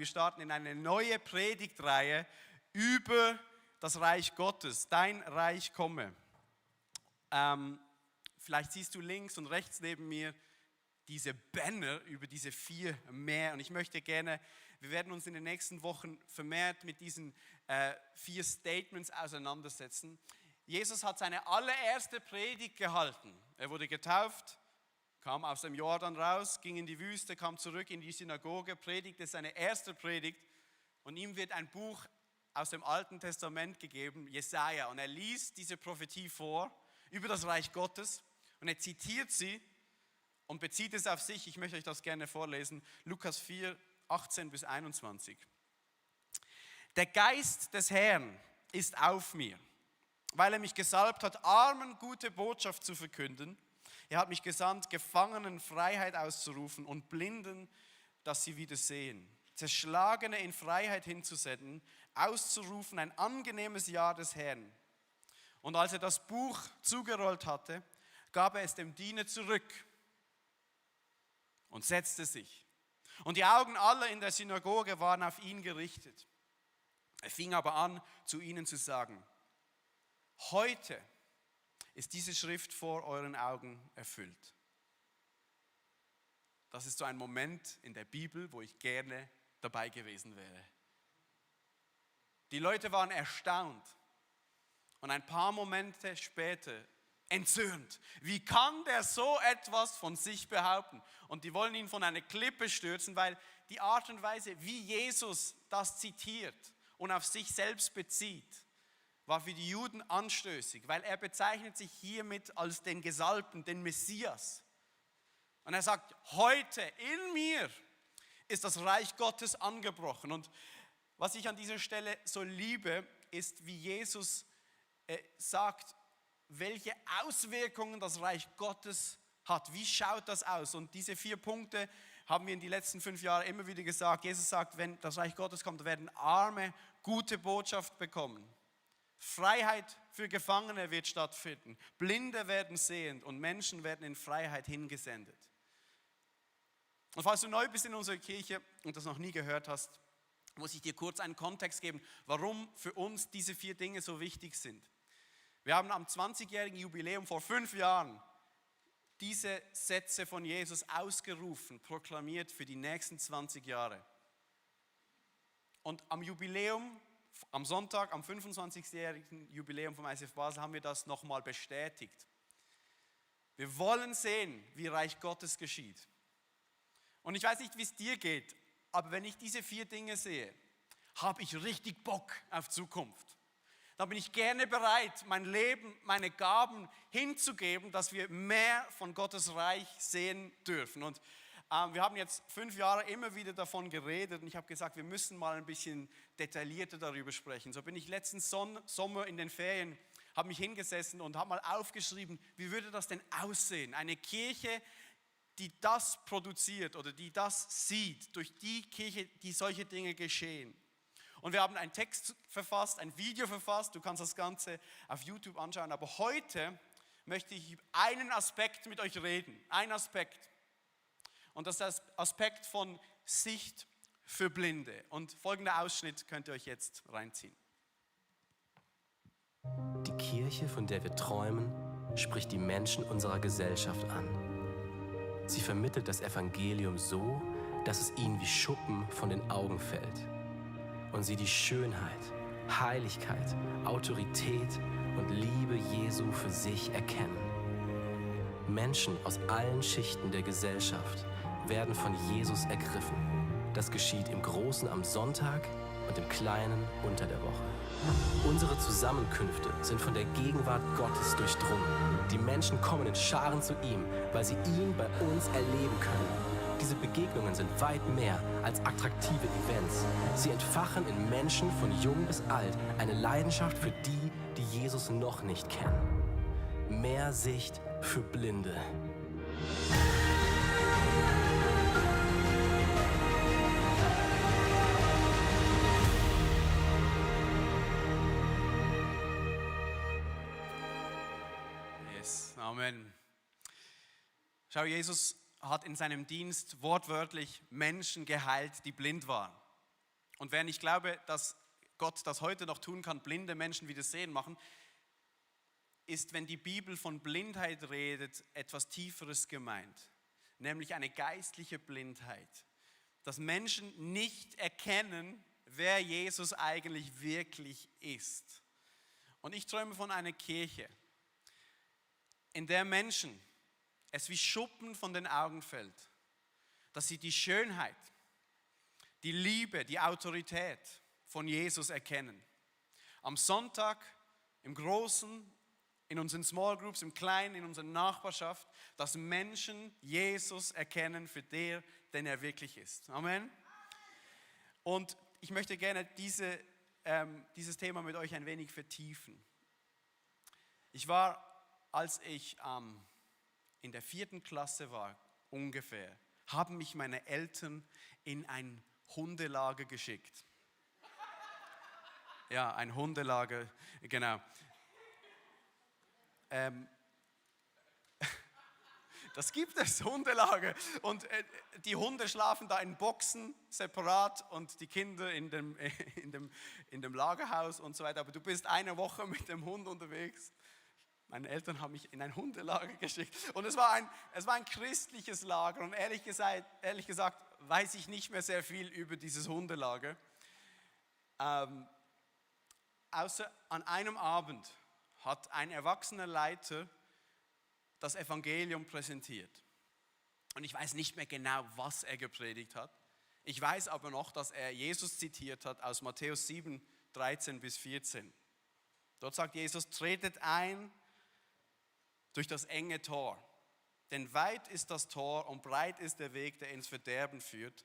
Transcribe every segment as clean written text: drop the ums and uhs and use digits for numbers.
Wir starten in eine neue Predigtreihe über das Reich Gottes. Dein Reich komme. Vielleicht siehst du links und rechts neben mir diese Banner über diese 4 mehr. Und ich möchte gerne, wir werden uns in den nächsten Wochen vermehrt mit diesen 4 Statements auseinandersetzen. Jesus hat seine allererste Predigt gehalten. Er wurde getauft, kam aus dem Jordan raus, ging in die Wüste, kam zurück in die Synagoge, predigte seine erste Predigt und ihm wird ein Buch aus dem Alten Testament gegeben, Jesaja, und er liest diese Prophetie vor über das Reich Gottes und er zitiert sie und bezieht es auf sich. Ich möchte euch das gerne vorlesen, Lukas 4, 18 bis 21. Der Geist des Herrn ist auf mir, weil er mich gesalbt hat, Armen gute Botschaft zu verkünden. Er hat mich gesandt, Gefangenen Freiheit auszurufen und Blinden, dass sie wieder sehen. Zerschlagene in Freiheit hinzusenden, auszurufen ein angenehmes Jahr des Herrn. Und als er das Buch zugerollt hatte, gab er es dem Diener zurück und setzte sich. Und die Augen aller in der Synagoge waren auf ihn gerichtet. Er fing aber an, zu ihnen zu sagen: Heute ist diese Schrift vor euren Augen erfüllt. Das ist so ein Moment in der Bibel, wo ich gerne dabei gewesen wäre. Die Leute waren erstaunt und ein paar Momente später entzürnt. Wie kann der so etwas von sich behaupten? Und die wollen ihn von einer Klippe stürzen, weil die Art und Weise, wie Jesus das zitiert und auf sich selbst bezieht, war für die Juden anstößig, weil er bezeichnet sich hiermit als den Gesalbten, den Messias. Und er sagt, heute in mir ist das Reich Gottes angebrochen. Und was ich an dieser Stelle so liebe, ist, wie Jesus sagt, welche Auswirkungen das Reich Gottes hat. Wie schaut das aus? Und diese 4 Punkte haben wir in den letzten 5 Jahren immer wieder gesagt. Jesus sagt, wenn das Reich Gottes kommt, werden Arme gute Botschaft bekommen. Freiheit für Gefangene wird stattfinden. Blinde werden sehend und Menschen werden in Freiheit hingesendet. Und falls du neu bist in unserer Kirche und das noch nie gehört hast, muss ich dir kurz einen Kontext geben, warum für uns diese 4 Dinge so wichtig sind. Wir haben am 20-jährigen Jubiläum vor 5 Jahren diese Sätze von Jesus ausgerufen, proklamiert für die nächsten 20 Jahre. Und am Jubiläum, am Sonntag, am 25-jährigen Jubiläum vom ICF Basel haben wir das nochmal bestätigt. Wir wollen sehen, wie Reich Gottes geschieht. Und ich weiß nicht, wie es dir geht, aber wenn ich diese 4 Dinge sehe, habe ich richtig Bock auf Zukunft. Da bin ich gerne bereit, mein Leben, meine Gaben hinzugeben, dass wir mehr von Gottes Reich sehen dürfen. Und wir haben jetzt 5 Jahre immer wieder davon geredet und ich habe gesagt, wir müssen mal ein bisschen detaillierter darüber sprechen. So bin ich letzten Sommer in den Ferien, habe mich hingesessen und habe mal aufgeschrieben, wie würde das denn aussehen? Eine Kirche, die das produziert oder die das sieht, durch die Kirche, die solche Dinge geschehen. Und wir haben einen Text verfasst, ein Video verfasst, du kannst das Ganze auf YouTube anschauen. Aber heute möchte ich über einen Aspekt mit euch reden, einen Aspekt. Und das ist der Aspekt von Sicht für Blinde. Und folgender Ausschnitt könnt ihr euch jetzt reinziehen. Die Kirche, von der wir träumen, spricht die Menschen unserer Gesellschaft an. Sie vermittelt das Evangelium so, dass es ihnen wie Schuppen von den Augen fällt. Und sie die Schönheit, Heiligkeit, Autorität und Liebe Jesu für sich erkennen. Menschen aus allen Schichten der Gesellschaft werden von Jesus ergriffen. Das geschieht im Großen am Sonntag und im Kleinen unter der Woche. Unsere Zusammenkünfte sind von der Gegenwart Gottes durchdrungen. Die Menschen kommen in Scharen zu ihm, weil sie ihn bei uns erleben können. Diese Begegnungen sind weit mehr als attraktive Events. Sie entfachen in Menschen von jung bis alt eine Leidenschaft für die, die Jesus noch nicht kennen. Mehr Sicht für Blinde. Yes, Amen. Schau, Jesus hat in seinem Dienst wortwörtlich Menschen geheilt, die blind waren. Und während ich glaube, dass Gott das heute noch tun kann, blinde Menschen wieder sehen machen, ist, wenn die Bibel von Blindheit redet, etwas Tieferes gemeint, nämlich eine geistliche Blindheit, dass Menschen nicht erkennen, wer Jesus eigentlich wirklich ist. Und ich träume von einer Kirche, in der Menschen es wie Schuppen von den Augen fällt, dass sie die Schönheit, die Liebe, die Autorität von Jesus erkennen. Am Sonntag, im Großen, in unseren Small Groups, im Kleinen, in unserer Nachbarschaft, dass Menschen Jesus erkennen für den er wirklich ist. Amen. Und ich möchte gerne dieses Thema mit euch ein wenig vertiefen. Ich war, als ich in der 4. Klasse war, ungefähr, haben mich meine Eltern in ein Hundelager geschickt. Ja, ein Hundelager, genau. Das gibt es, Hundelager. Und die Hunde schlafen da in Boxen separat und die Kinder in dem Lagerhaus und so weiter. Aber du bist eine Woche mit dem Hund unterwegs. Meine Eltern haben mich in ein Hundelager geschickt. Und es war ein christliches Lager. Und ehrlich gesagt weiß ich nicht mehr sehr viel über dieses Hundelager. Außer an einem Abend hat ein erwachsener Leiter das Evangelium präsentiert. Und ich weiß nicht mehr genau, was er gepredigt hat. Ich weiß aber noch, dass er Jesus zitiert hat aus Matthäus 7, 13 bis 14. Dort sagt Jesus, tretet ein durch das enge Tor. Denn weit ist das Tor und breit ist der Weg, der ins Verderben führt.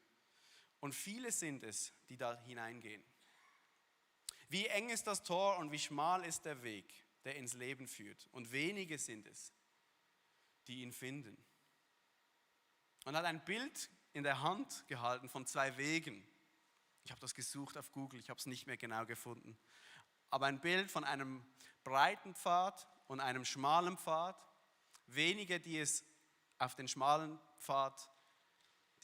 Und viele sind es, die da hineingehen. Wie eng ist das Tor und wie schmal ist der Weg, der ins Leben führt. Und wenige sind es, die ihn finden. Und hat ein Bild in der Hand gehalten von 2 Wegen. Ich habe das gesucht auf Google, ich habe es nicht mehr genau gefunden. Aber ein Bild von einem breiten Pfad und einem schmalen Pfad. Wenige, die es auf den schmalen Pfad,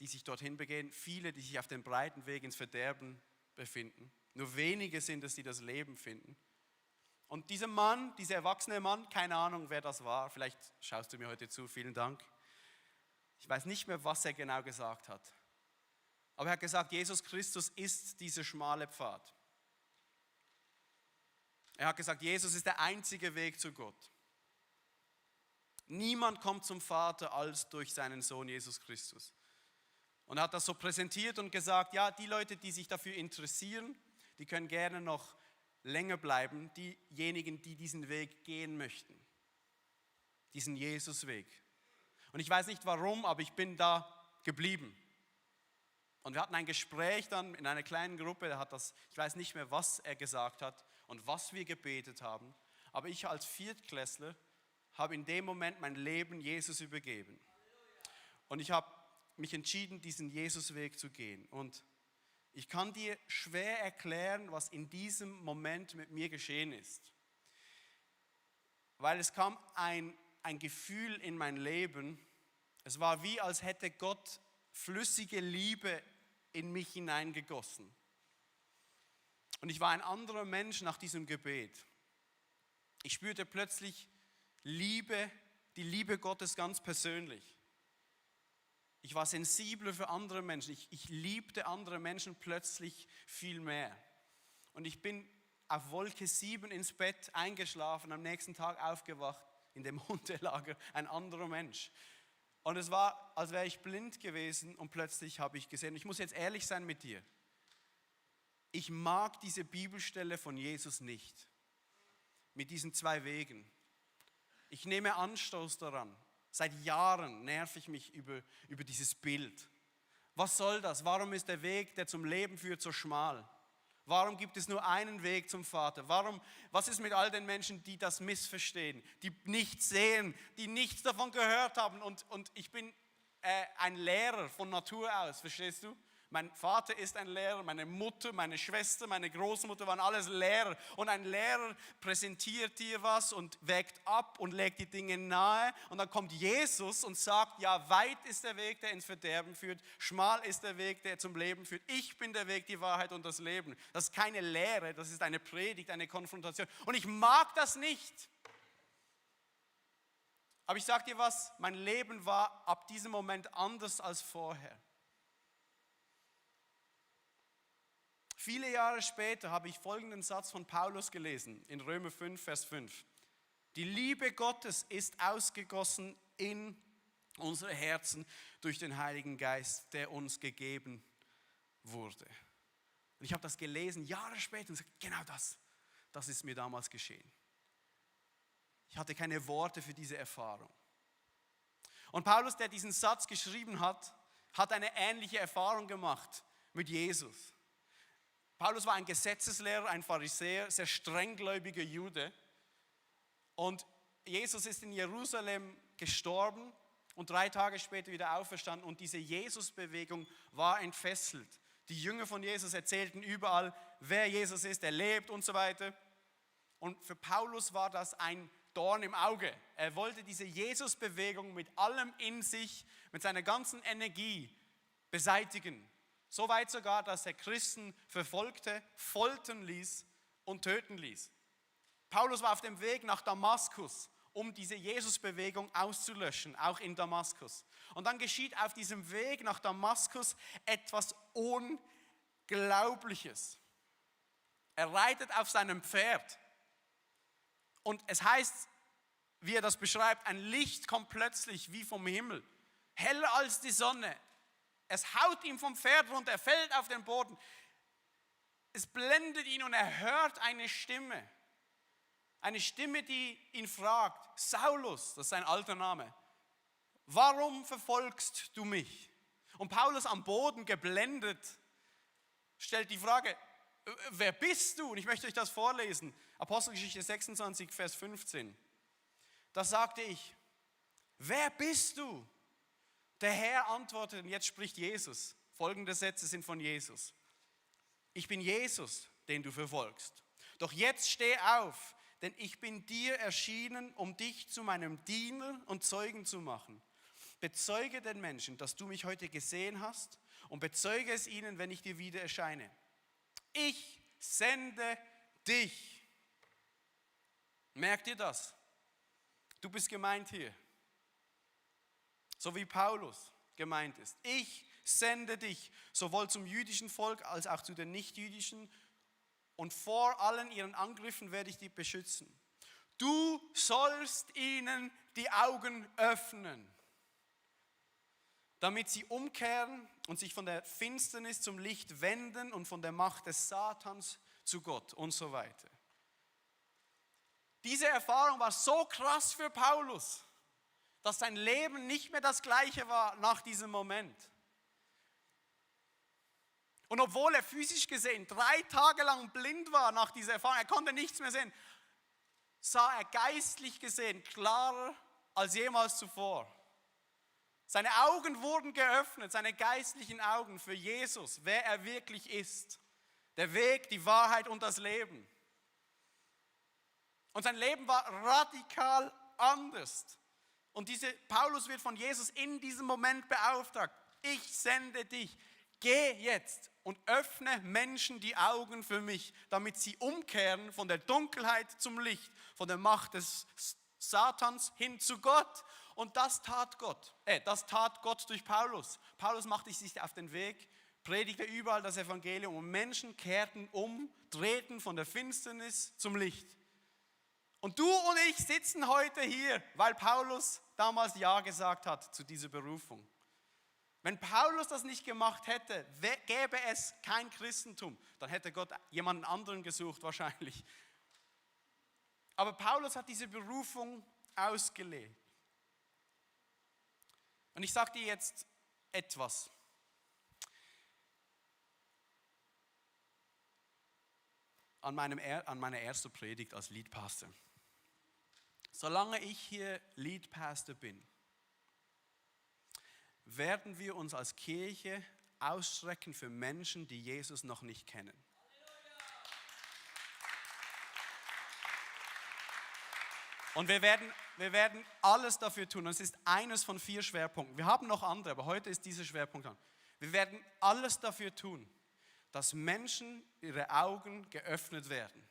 die sich dorthin begehen, viele, die sich auf dem breiten Weg ins Verderben befinden. Nur wenige sind es, die das Leben finden. Und dieser Mann, dieser erwachsene Mann, keine Ahnung, wer das war, vielleicht schaust du mir heute zu, vielen Dank. Ich weiß nicht mehr, was er genau gesagt hat. Aber er hat gesagt, Jesus Christus ist dieser schmale Pfad. Er hat gesagt, Jesus ist der einzige Weg zu Gott. Niemand kommt zum Vater als durch seinen Sohn Jesus Christus. Und er hat das so präsentiert und gesagt, ja, die Leute, die sich dafür interessieren, die können gerne noch länger bleiben, diejenigen, die diesen Weg gehen möchten. Diesen Jesusweg. Und ich weiß nicht warum, aber ich bin da geblieben. Und wir hatten ein Gespräch dann in einer kleinen Gruppe, ich weiß nicht mehr, was er gesagt hat und was wir gebetet haben, aber ich als Viertklässler habe in dem Moment mein Leben Jesus übergeben. Und ich habe mich entschieden, diesen Jesusweg zu gehen. Und ich kann dir schwer erklären, was in diesem Moment mit mir geschehen ist. Weil es kam ein Gefühl in mein Leben, es war wie, als hätte Gott flüssige Liebe in mich hineingegossen. Und ich war ein anderer Mensch nach diesem Gebet. Ich spürte plötzlich Liebe, die Liebe Gottes ganz persönlich. Ich war sensibler für andere Menschen. Ich liebte andere Menschen plötzlich viel mehr. Und ich bin auf Wolke 7 ins Bett eingeschlafen, am nächsten Tag aufgewacht, in dem Hundelager, ein anderer Mensch. Und es war, als wäre ich blind gewesen und plötzlich habe ich gesehen. Ich muss jetzt ehrlich sein mit dir. Ich mag diese Bibelstelle von Jesus nicht. Mit diesen 2 Wegen. Ich nehme Anstoß daran. Seit Jahren nerv ich mich über dieses Bild. Was soll das? Warum ist der Weg, der zum Leben führt, so schmal? Warum gibt es nur einen Weg zum Vater? Was ist mit all den Menschen, die das missverstehen, die nichts sehen, die nichts davon gehört haben? Und ich bin ein Lehrer von Natur aus, verstehst du? Mein Vater ist ein Lehrer, meine Mutter, meine Schwester, meine Großmutter waren alles Lehrer. Und ein Lehrer präsentiert dir was und wägt ab und legt die Dinge nahe. Und dann kommt Jesus und sagt, ja, weit ist der Weg, der ins Verderben führt. Schmal ist der Weg, der zum Leben führt. Ich bin der Weg, die Wahrheit und das Leben. Das ist keine Lehre, das ist eine Predigt, eine Konfrontation. Und ich mag das nicht. Aber ich sage dir was, mein Leben war ab diesem Moment anders als vorher. Viele Jahre später habe ich folgenden Satz von Paulus gelesen, in Römer 5, Vers 5. Die Liebe Gottes ist ausgegossen in unsere Herzen durch den Heiligen Geist, der uns gegeben wurde. Und ich habe das gelesen, Jahre später, und gesagt, genau das ist mir damals geschehen. Ich hatte keine Worte für diese Erfahrung. Und Paulus, der diesen Satz geschrieben hat, hat eine ähnliche Erfahrung gemacht mit Jesus. Paulus war ein Gesetzeslehrer, ein Pharisäer, sehr strenggläubiger Jude. Und Jesus ist in Jerusalem gestorben und 3 Tage später wieder auferstanden. Und diese Jesus-Bewegung war entfesselt. Die Jünger von Jesus erzählten überall, wer Jesus ist, er lebt und so weiter. Und für Paulus war das ein Dorn im Auge. Er wollte diese Jesus-Bewegung mit allem in sich, mit seiner ganzen Energie beseitigen. So weit sogar, dass er Christen verfolgte, foltern ließ und töten ließ. Paulus war auf dem Weg nach Damaskus, um diese Jesus-Bewegung auszulöschen, auch in Damaskus. Und dann geschieht auf diesem Weg nach Damaskus etwas Unglaubliches. Er reitet auf seinem Pferd. Und es heißt, wie er das beschreibt, ein Licht kommt plötzlich wie vom Himmel, heller als die Sonne. Es haut ihm vom Pferd runter, er fällt auf den Boden. Es blendet ihn und er hört eine Stimme. Eine Stimme, die ihn fragt, Saulus, das ist sein alter Name, warum verfolgst du mich? Und Paulus am Boden geblendet stellt die Frage, wer bist du? Und ich möchte euch das vorlesen. Apostelgeschichte 26, Vers 15. Da sagte ich, wer bist du? Der Herr antwortete, und jetzt spricht Jesus. Folgende Sätze sind von Jesus. Ich bin Jesus, den du verfolgst. Doch jetzt steh auf, denn ich bin dir erschienen, um dich zu meinem Diener und Zeugen zu machen. Bezeuge den Menschen, dass du mich heute gesehen hast, und bezeuge es ihnen, wenn ich dir wieder erscheine. Ich sende dich. Merkt ihr das? Du bist gemeint hier. So wie Paulus gemeint ist. Ich sende dich, sowohl zum jüdischen Volk als auch zu den nichtjüdischen. Und vor allen ihren Angriffen werde ich dich beschützen. Du sollst ihnen die Augen öffnen, damit sie umkehren und sich von der Finsternis zum Licht wenden und von der Macht des Satans zu Gott und so weiter. Diese Erfahrung war so krass für Paulus, dass sein Leben nicht mehr das gleiche war nach diesem Moment. Und obwohl er physisch gesehen 3 Tage lang blind war nach dieser Erfahrung, er konnte nichts mehr sehen, sah er geistlich gesehen klarer als jemals zuvor. Seine Augen wurden geöffnet, seine geistlichen Augen für Jesus, wer er wirklich ist. Der Weg, die Wahrheit und das Leben. Und sein Leben war radikal anders. Und Paulus wird von Jesus in diesem Moment beauftragt. Ich sende dich. Geh jetzt und öffne Menschen die Augen für mich, damit sie umkehren von der Dunkelheit zum Licht, von der Macht des Satans hin zu Gott. Und das tat Gott. Das tat Gott durch Paulus. Paulus machte sich auf den Weg, predigte überall das Evangelium und Menschen kehrten um, drehten von der Finsternis zum Licht. Und du und ich sitzen heute hier, weil Paulus damals Ja gesagt hat zu dieser Berufung. Wenn Paulus das nicht gemacht hätte, gäbe es kein Christentum. Dann hätte Gott jemanden anderen gesucht wahrscheinlich. Aber Paulus hat diese Berufung ausgelebt. Und ich sage dir jetzt etwas. An meiner ersten Predigt als Leadpastor. Solange ich hier Leadpastor bin, werden wir uns als Kirche ausstrecken für Menschen, die Jesus noch nicht kennen. Und wir werden alles dafür tun. Und es ist eines von 4 Schwerpunkten. Wir haben noch andere, aber heute ist dieser Schwerpunkt dran. Wir werden alles dafür tun, dass Menschen ihre Augen geöffnet werden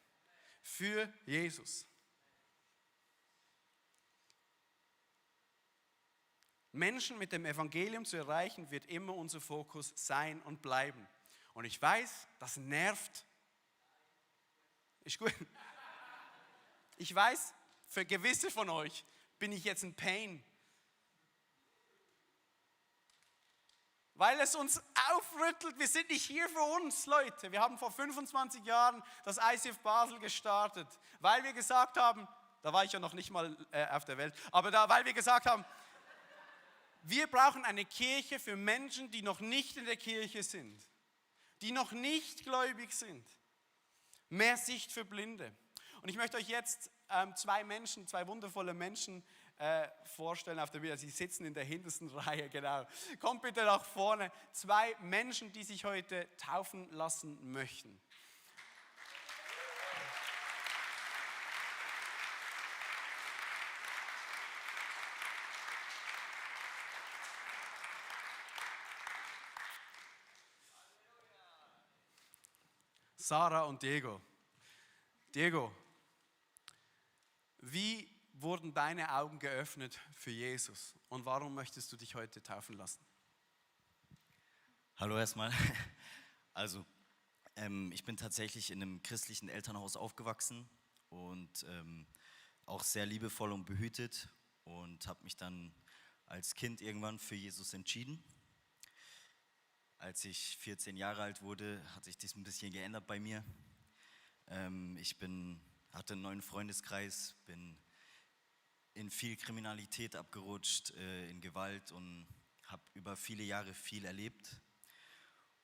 für Jesus. Menschen mit dem Evangelium zu erreichen, wird immer unser Fokus sein und bleiben. Und ich weiß, das nervt. Ist gut. Ich weiß, für gewisse von euch bin ich jetzt ein Pain. Weil es uns aufrüttelt. Wir sind nicht hier für uns, Leute. Wir haben vor 25 Jahren das ICF Basel gestartet, weil wir gesagt haben, da war ich ja noch nicht mal auf der Welt, aber weil wir gesagt haben, wir brauchen eine Kirche für Menschen, die noch nicht in der Kirche sind, die noch nicht gläubig sind. Mehr Sicht für Blinde. Und ich möchte euch jetzt 2 wundervolle Menschen vorstellen auf der Bühne. Sie sitzen in der hintersten Reihe, genau. Kommt bitte nach vorne. 2 Menschen, die sich heute taufen lassen möchten. Sarah und Diego. Diego, wie wurden deine Augen geöffnet für Jesus und warum möchtest du dich heute taufen lassen? Hallo erstmal. Also, ich bin tatsächlich in einem christlichen Elternhaus aufgewachsen und auch sehr liebevoll und behütet und habe mich dann als Kind irgendwann für Jesus entschieden. Als ich 14 Jahre alt wurde, hat sich das ein bisschen geändert bei mir. Ich hatte einen neuen Freundeskreis, bin in viel Kriminalität abgerutscht, in Gewalt und habe über viele Jahre viel erlebt.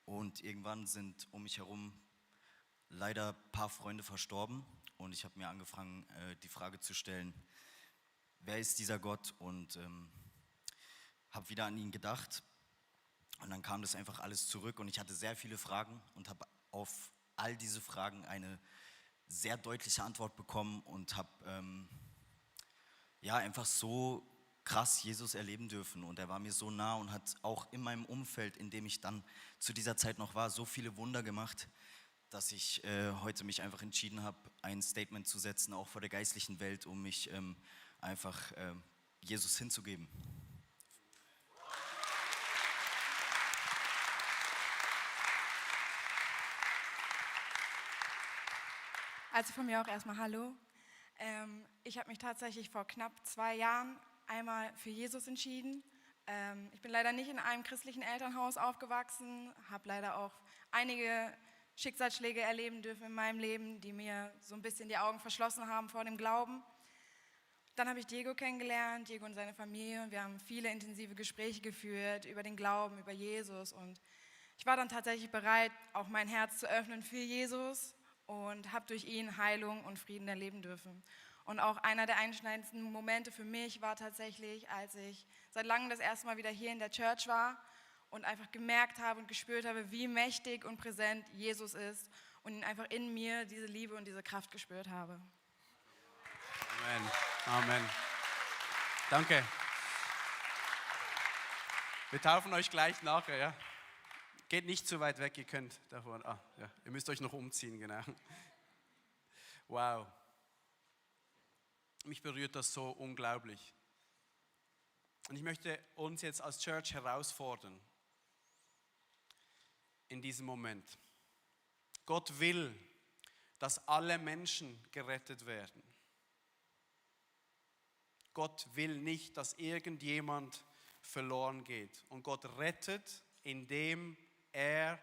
Und irgendwann sind um mich herum leider ein paar Freunde verstorben und ich habe mir angefangen, die Frage zu stellen, wer ist dieser Gott? Und habe wieder an ihn gedacht. Und dann kam das einfach alles zurück und ich hatte sehr viele Fragen und habe auf all diese Fragen eine sehr deutliche Antwort bekommen und habe einfach so krass Jesus erleben dürfen. Und er war mir so nah und hat auch in meinem Umfeld, in dem ich dann zu dieser Zeit noch war, so viele Wunder gemacht, dass ich heute mich einfach entschieden habe, ein Statement zu setzen, auch vor der geistlichen Welt, um mich einfach Jesus hinzugeben. Also von mir auch erstmal Hallo. Ich habe mich tatsächlich vor knapp 2 Jahren einmal für Jesus entschieden. Ich bin leider nicht in einem christlichen Elternhaus aufgewachsen, habe leider auch einige Schicksalsschläge erleben dürfen in meinem Leben, die mir so ein bisschen die Augen verschlossen haben vor dem Glauben. Dann habe ich Diego kennengelernt, Diego und seine Familie, und wir haben viele intensive Gespräche geführt über den Glauben, über Jesus, und ich war dann tatsächlich bereit, auch mein Herz zu öffnen für Jesus und habe durch ihn Heilung und Frieden erleben dürfen. Und auch einer der einschneidendsten Momente für mich war tatsächlich, als ich seit langem das erste Mal wieder hier in der Church war und einfach gemerkt habe und gespürt habe, wie mächtig und präsent Jesus ist und ihn einfach in mir diese Liebe und diese Kraft gespürt habe. Amen. Amen. Danke. Wir taufen euch gleich nachher, ja? Geht nicht zu weit weg, ihr könnt davon. Ihr müsst euch noch umziehen, genau. Wow. Mich berührt das so unglaublich. Und ich möchte uns jetzt als Church herausfordern in diesem Moment. Gott will, dass alle Menschen gerettet werden. Gott will nicht, dass irgendjemand verloren geht. Und Gott rettet, indem er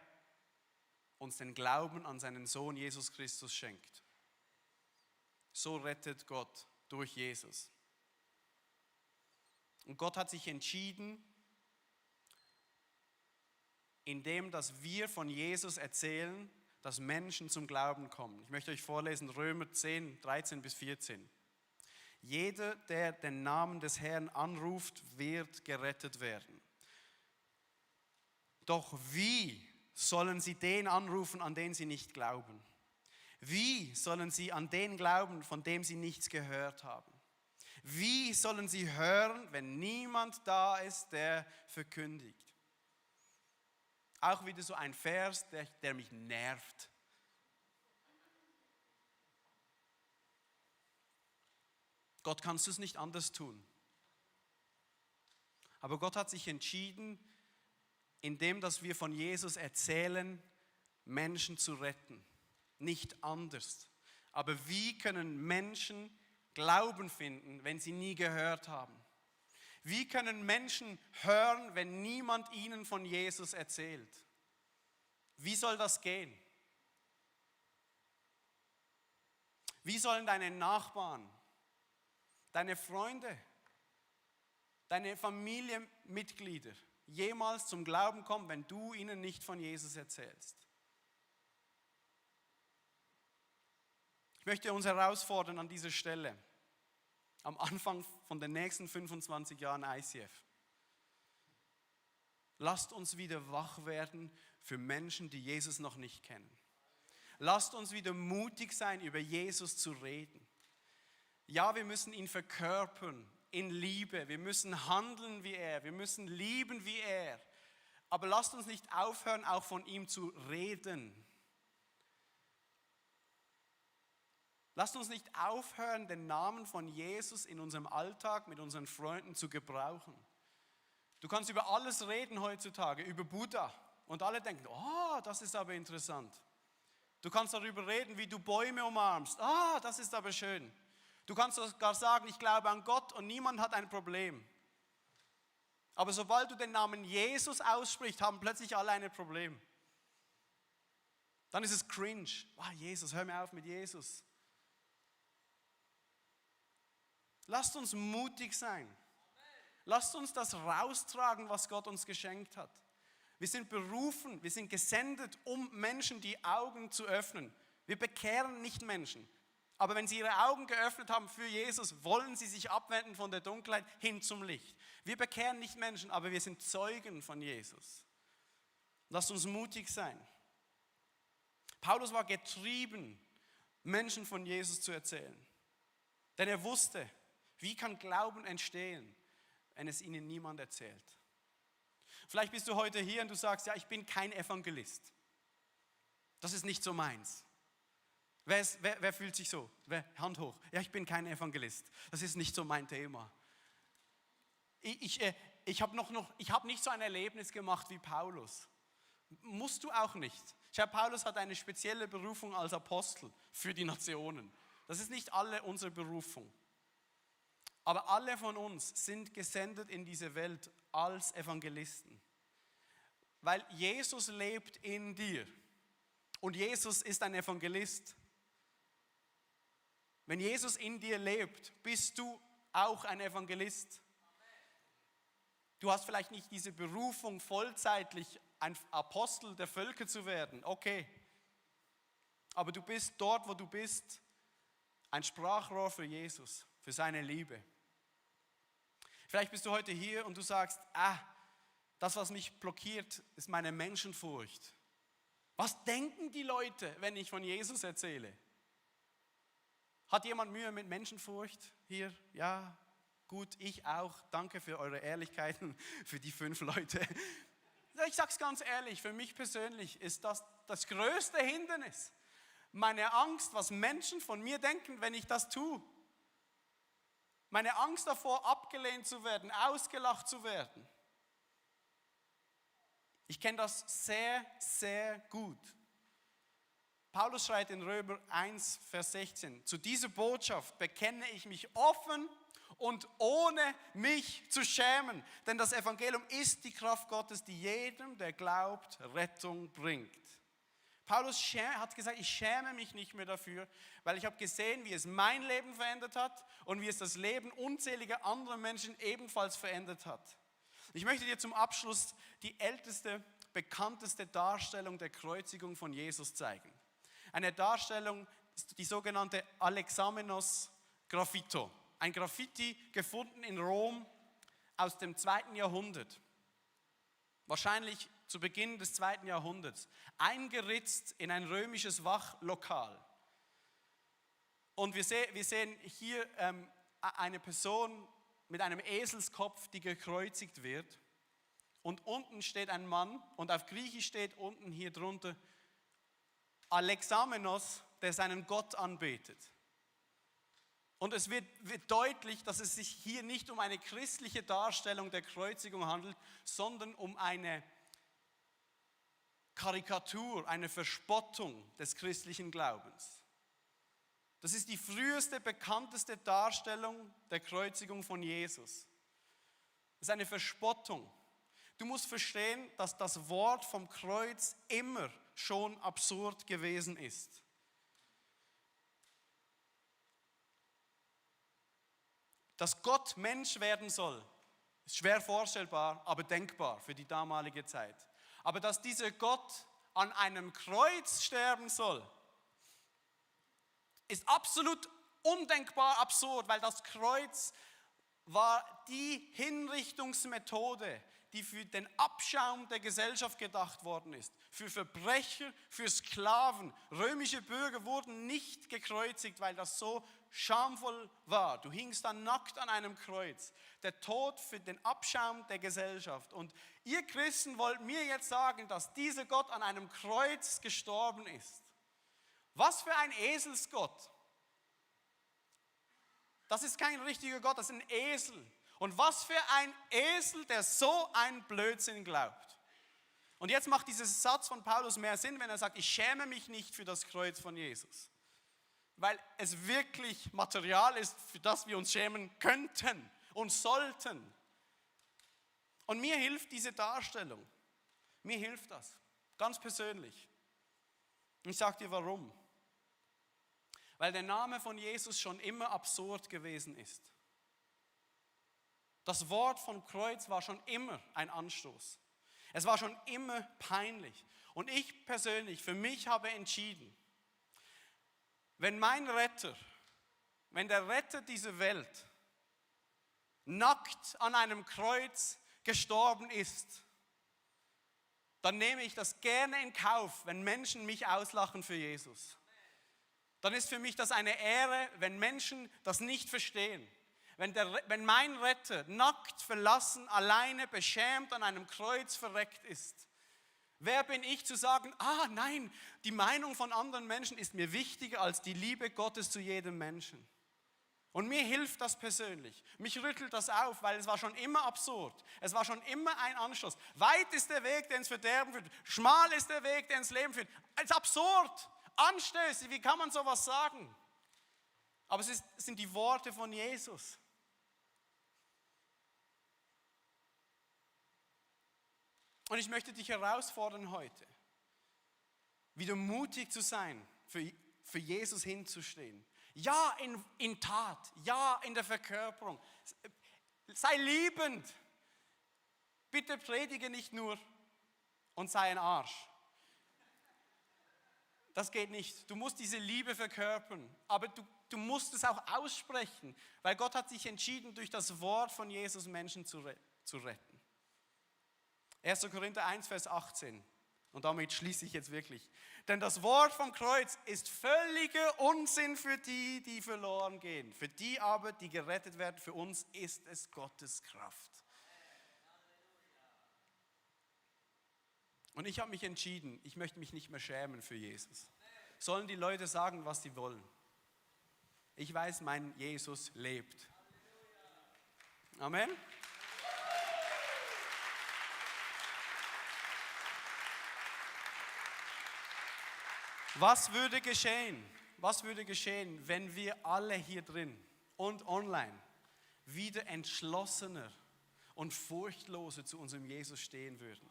uns den Glauben an seinen Sohn Jesus Christus schenkt. So rettet Gott durch Jesus. Und Gott hat sich entschieden, indem dass wir von Jesus erzählen, dass Menschen zum Glauben kommen. Ich möchte euch vorlesen, Römer 10, 13 bis 14. Jeder, der den Namen des Herrn anruft, wird gerettet werden. Doch wie sollen sie den anrufen, an den sie nicht glauben? Wie sollen sie an den glauben, von dem sie nichts gehört haben? Wie sollen sie hören, wenn niemand da ist, der verkündigt? Auch wieder so ein Vers, der mich nervt. Gott, kannst du es nicht anders tun? Aber Gott hat sich entschieden, indem dass wir von Jesus erzählen, Menschen zu retten. Nicht anders. Aber wie können Menschen Glauben finden, wenn sie nie gehört haben? Wie können Menschen hören, wenn niemand ihnen von Jesus erzählt? Wie soll das gehen? Wie sollen deine Nachbarn, deine Freunde, deine Familienmitglieder jemals zum Glauben kommen, wenn du ihnen nicht von Jesus erzählst? Ich möchte uns herausfordern an dieser Stelle, am Anfang von den nächsten 25 Jahren ICF. Lasst uns wieder wach werden für Menschen, die Jesus noch nicht kennen. Lasst uns wieder mutig sein, über Jesus zu reden. Ja, wir müssen ihn verkörpern in Liebe. Wir müssen handeln wie er. Wir müssen lieben wie er. Aber lasst uns nicht aufhören, auch von ihm zu reden. Lasst uns nicht aufhören, den Namen von Jesus in unserem Alltag mit unseren Freunden zu gebrauchen. Du kannst über alles reden heutzutage, über Buddha. Und alle denken, oh, das ist aber interessant. Du kannst darüber reden, wie du Bäume umarmst. Ah, das ist aber schön. Du kannst sogar sagen, ich glaube an Gott und niemand hat ein Problem. Aber sobald du den Namen Jesus aussprichst, haben plötzlich alle ein Problem. Dann ist es cringe. Ah, Jesus, hör mir auf mit Jesus. Lasst uns mutig sein. Lasst uns das raustragen, was Gott uns geschenkt hat. Wir sind berufen, wir sind gesendet, um Menschen die Augen zu öffnen. Wir bekehren nicht Menschen. Aber wenn sie ihre Augen geöffnet haben für Jesus, wollen sie sich abwenden von der Dunkelheit hin zum Licht. Wir bekehren nicht Menschen, aber wir sind Zeugen von Jesus. Lasst uns mutig sein. Paulus war getrieben, Menschen von Jesus zu erzählen. Denn er wusste, wie kann Glauben entstehen, wenn es ihnen niemand erzählt. Vielleicht bist du heute hier und du sagst, ja, ich bin kein Evangelist. Das ist nicht so meins. Wer fühlt sich so? Hand hoch. Ja, ich bin kein Evangelist. Das ist nicht so mein Thema. Ich habe nicht so ein Erlebnis gemacht wie Paulus. Musst du auch nicht. Paulus hat eine spezielle Berufung als Apostel für die Nationen. Das ist nicht alle unsere Berufung. Aber alle von uns sind gesendet in diese Welt als Evangelisten. Weil Jesus lebt in dir. Und Jesus ist ein Evangelist. Wenn Jesus in dir lebt, bist du auch ein Evangelist. Du hast vielleicht nicht diese Berufung, vollzeitlich ein Apostel der Völker zu werden. Okay. Aber du bist dort, wo du bist, ein Sprachrohr für Jesus, für seine Liebe. Vielleicht bist du heute hier und du sagst, das, was mich blockiert, ist meine Menschenfurcht. Was denken die Leute, wenn ich von Jesus erzähle? Hat jemand Mühe mit Menschenfurcht hier? Ja, gut, ich auch. Danke für eure Ehrlichkeit, für die 5 Leute. Ich sage es ganz ehrlich, für mich persönlich ist das größte Hindernis. Meine Angst, was Menschen von mir denken, wenn ich das tue. Meine Angst davor, abgelehnt zu werden, ausgelacht zu werden. Ich kenne das sehr, sehr gut. Paulus schreibt in Römer 1, Vers 16, zu dieser Botschaft bekenne ich mich offen und ohne mich zu schämen. Denn das Evangelium ist die Kraft Gottes, die jedem, der glaubt, Rettung bringt. Paulus hat gesagt, ich schäme mich nicht mehr dafür, weil ich habe gesehen, wie es mein Leben verändert hat und wie es das Leben unzähliger anderer Menschen ebenfalls verändert hat. Ich möchte dir zum Abschluss die älteste, bekannteste Darstellung der Kreuzigung von Jesus zeigen. Eine Darstellung, die sogenannte Alexamenos Graffito. Ein Graffiti gefunden in Rom aus dem 2. Jahrhundert. Wahrscheinlich zu Beginn des 2. Jahrhunderts, eingeritzt in ein römisches Wachlokal. Und wir sehen hier eine Person mit einem Eselskopf, die gekreuzigt wird. Und unten steht ein Mann und auf Griechisch steht unten hier drunter Alexamenos, der seinen Gott anbetet. Und es wird deutlich, dass es sich hier nicht um eine christliche Darstellung der Kreuzigung handelt, sondern um eine Karikatur, eine Verspottung des christlichen Glaubens. Das ist die früheste, bekannteste Darstellung der Kreuzigung von Jesus. Das ist eine Verspottung. Du musst verstehen, dass das Wort vom Kreuz immer schon absurd gewesen ist. Dass Gott Mensch werden soll, ist schwer vorstellbar, aber denkbar für die damalige Zeit. Aber dass dieser Gott an einem Kreuz sterben soll, ist absolut undenkbar absurd, weil das Kreuz war die Hinrichtungsmethode, die für den Abschaum der Gesellschaft gedacht worden ist. Für Verbrecher, für Sklaven. Römische Bürger wurden nicht gekreuzigt, weil das so schamvoll war. Du hingst dann nackt an einem Kreuz. Der Tod für den Abschaum der Gesellschaft. Und ihr Christen wollt mir jetzt sagen, dass dieser Gott an einem Kreuz gestorben ist. Was für ein Eselsgott. Das ist kein richtiger Gott, das ist ein Esel. Und was für ein Esel, der so einen Blödsinn glaubt. Und jetzt macht dieser Satz von Paulus mehr Sinn, wenn er sagt, ich schäme mich nicht für das Kreuz von Jesus. Weil es wirklich Material ist, für das wir uns schämen könnten und sollten. Und mir hilft diese Darstellung. Mir hilft das, ganz persönlich. Und ich sage dir warum. Weil der Name von Jesus schon immer absurd gewesen ist. Das Wort vom Kreuz war schon immer ein Anstoß. Es war schon immer peinlich. Und ich persönlich, für mich habe entschieden, wenn der Retter dieser Welt nackt an einem Kreuz gestorben ist, dann nehme ich das gerne in Kauf, wenn Menschen mich auslachen für Jesus. Dann ist für mich das eine Ehre, wenn Menschen das nicht verstehen. Wenn mein Retter nackt, verlassen, alleine, beschämt an einem Kreuz verreckt ist. Wer bin ich zu sagen, nein, die Meinung von anderen Menschen ist mir wichtiger als die Liebe Gottes zu jedem Menschen. Und mir hilft das persönlich. Mich rüttelt das auf, weil es war schon immer absurd. Es war schon immer ein Anstoß. Weit ist der Weg, der ins Verderben führt. Schmal ist der Weg, der ins Leben führt. Es ist absurd, anstößig, wie kann man sowas sagen? Aber es sind die Worte von Jesus. Und ich möchte dich herausfordern heute, wieder mutig zu sein, für Jesus hinzustehen. Ja, in Tat, ja, in der Verkörperung. Sei liebend. Bitte predige nicht nur und sei ein Arsch. Das geht nicht. Du musst diese Liebe verkörpern, aber du musst es auch aussprechen, weil Gott hat sich entschieden, durch das Wort von Jesus Menschen zu retten. 1. Korinther 1, Vers 18. Und damit schließe ich jetzt wirklich. Denn das Wort vom Kreuz ist völliger Unsinn für die, die verloren gehen. Für die aber, die gerettet werden, für uns ist es Gottes Kraft. Und ich habe mich entschieden, ich möchte mich nicht mehr schämen für Jesus. Sollen die Leute sagen, was sie wollen. Ich weiß, mein Jesus lebt. Amen. Was würde geschehen? Was würde geschehen, wenn wir alle hier drin und online wieder entschlossener und furchtloser zu unserem Jesus stehen würden?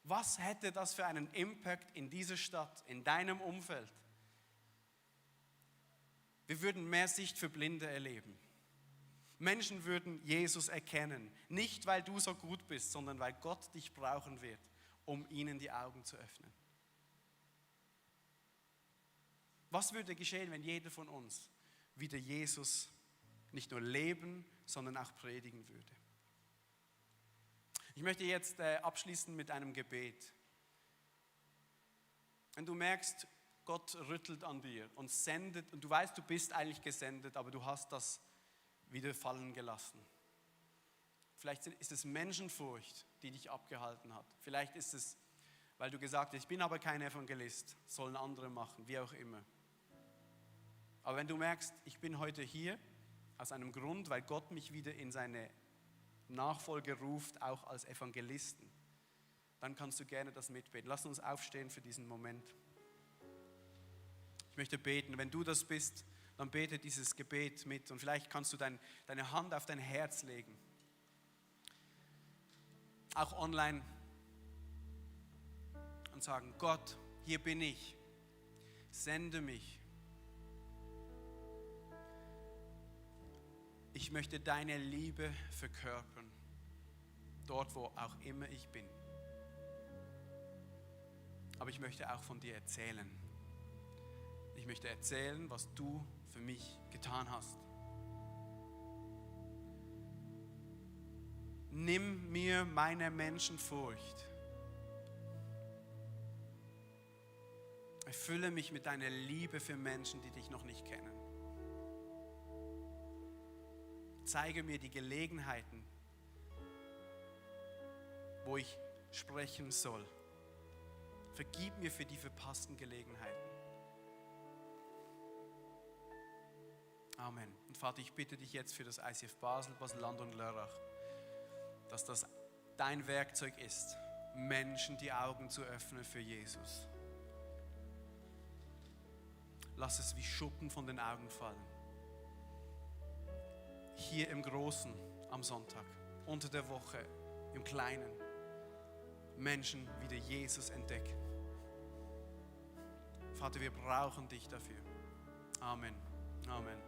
Was hätte das für einen Impact in dieser Stadt, in deinem Umfeld? Wir würden mehr Sicht für Blinde erleben. Menschen würden Jesus erkennen, nicht weil du so gut bist, sondern weil Gott dich brauchen wird, um ihnen die Augen zu öffnen. Was würde geschehen, wenn jeder von uns wieder Jesus nicht nur leben, sondern auch predigen würde? Ich möchte jetzt abschließen mit einem Gebet. Wenn du merkst, Gott rüttelt an dir und sendet, und du weißt, du bist eigentlich gesendet, aber du hast das wieder fallen gelassen. Vielleicht ist es Menschenfurcht, die dich abgehalten hat. Vielleicht ist es, weil du gesagt hast, ich bin aber kein Evangelist, sollen andere machen, wie auch immer. Aber wenn du merkst, ich bin heute hier aus einem Grund, weil Gott mich wieder in seine Nachfolge ruft, auch als Evangelisten, dann kannst du gerne das mitbeten. Lass uns aufstehen für diesen Moment. Ich möchte beten. Wenn du das bist, dann bete dieses Gebet mit und vielleicht kannst du deine Hand auf dein Herz legen. Auch online und sagen, Gott, hier bin ich, sende mich. Ich möchte deine Liebe verkörpern, dort wo auch immer ich bin. Aber ich möchte auch von dir erzählen. Ich möchte erzählen, was du für mich getan hast. Nimm mir meine Menschenfurcht. Erfülle mich mit deiner Liebe für Menschen, die dich noch nicht kennen. Zeige mir die Gelegenheiten, wo ich sprechen soll. Vergib mir für die verpassten Gelegenheiten. Amen. Und Vater, ich bitte dich jetzt für das ICF Basel, Basel-Land und Lörrach, dass das dein Werkzeug ist, Menschen die Augen zu öffnen für Jesus. Lass es wie Schuppen von den Augen fallen. Hier im Großen am Sonntag, unter der Woche, im Kleinen, Menschen wieder Jesus entdecken. Vater, wir brauchen dich dafür. Amen. Amen.